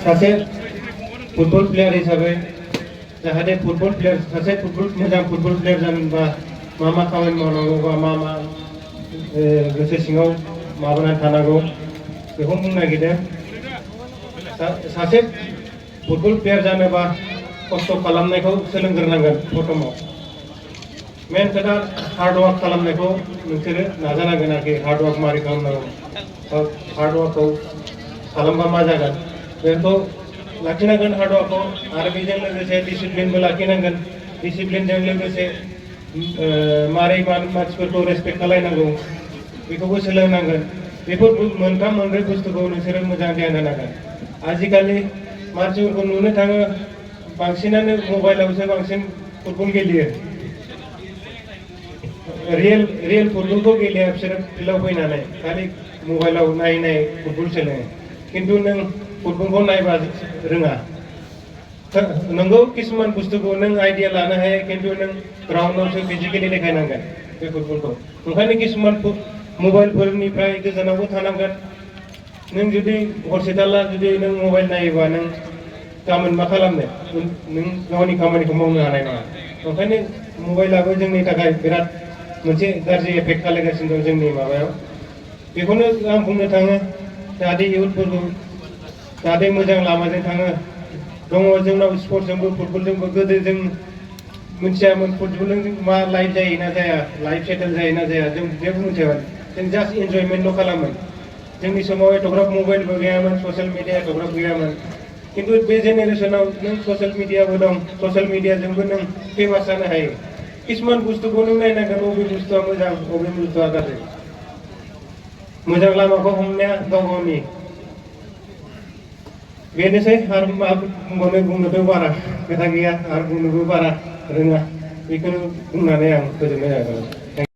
सासे football player हिसाबै जाहाथे फुटबल प्लेयार सासे मोजां फुटबल प्लेयार जानोबा मा खामानि मावनांगौ बा मा गोसो सिङाव माबानानै थानांगौ बेखौ बुंनो नागिरदों। सासे फुटबल प्लेयार जानोबा खस्थ' खालामनायखौ सोलोंग्रोनांगोन प्रथमाव। मेन खोथा हार्डवर्क खालामनायखौ नोंसोरो नाजानांगोन आरोखि हार्डवर्क मारै खालामनांगौ हार्डवर्कखौ खालामबा मा जागोन बेखौ लाखिनांगोन हार्डवर्कखौ आरो बेजों लोगोसे डिसिप्लिनबो लाखिनांगोन। डिसिप्लिनजों लोगोसे मारै मानसिफोरखौ रेसपेक्ट खालायनांगौ बेखौबो सोलोंनांगोन। बेफोर मोनथाम मोनब्रै बुस्थुखौ नोंसोरो मोजां ध्यान होनांगोन। आजिखालि मानसिफोरखौ नुनो थाङो बांसिनानो मबाइलावसो बांसिन फुटबल गेलेयो। रियेल फुटबलखौ गेलेया बिसोरो फिल्डआव फैनानै खालि मबाइलाव नायै फुटबल सोलोङो। खिन्थु नों फुटबलखौ नायबा रोङा। नंगौ किसुमान बुस्थुखौ नों आइडिया लानो हायो खिन्थु नों ग्राउन्डआवसो फिजिकेलि देखायनांगोन बे फुटबलखौ। ओंखायनो किसुमान मबाइलफोरनिफ्राय गोजानावबो थानांगोन। नों जुदि हरसे थाला जुदि नों मबाइल नायोबा नों गाबोन मा खालामनो नों गावनि खामानिखौ मावनो हानाय नङा। ओंखायनो मबाइलाबो जोंनि थाखाय बिराद मोनसे गाज्रि एफेक्ट खालामगासिनो दं जोंनि माबायाव। बेखौनो आं बुंनो थाङो जाहाथे इयुथफोरखौ जाहाथे मोजां लामाजों थाङो। दङ जोंनाव स्पर्ट्सजोंबो फुटबलजोंबो गोदो जों मिथियामोन फुटबलजों मा लाइफ जायोना जाया लाइफ सेटेल जायोना जाया जों जेबो मिथियामोन। जों जास्ट इन्जयमेन्टल' खालामोन। जोंनि समाव एथ'ग्राब मबाइलबो गैयामोन ससियेल मिडिया एथ'ग्राब गैयामोन। खिन्थु बे जेनेरेसनाव नों ससियेल मिडियाबो दं ससियेल मिडियाजोंबो नों फेमास जानो हायो। किसुमान बुस्थुखौ नों नायनांगोन बबे बुस्थुआ मोजां बबे बुस्थुआ गाज्रि। मोजां लामाखौ हमनाया गाव गावनि। बेनोसै आरो मा बुंनोथ' बारा खोथा गैया आरो बुंनोबो बारा रोङा। बेखौनो बुंनानै आं फोजोबनाय जागोन।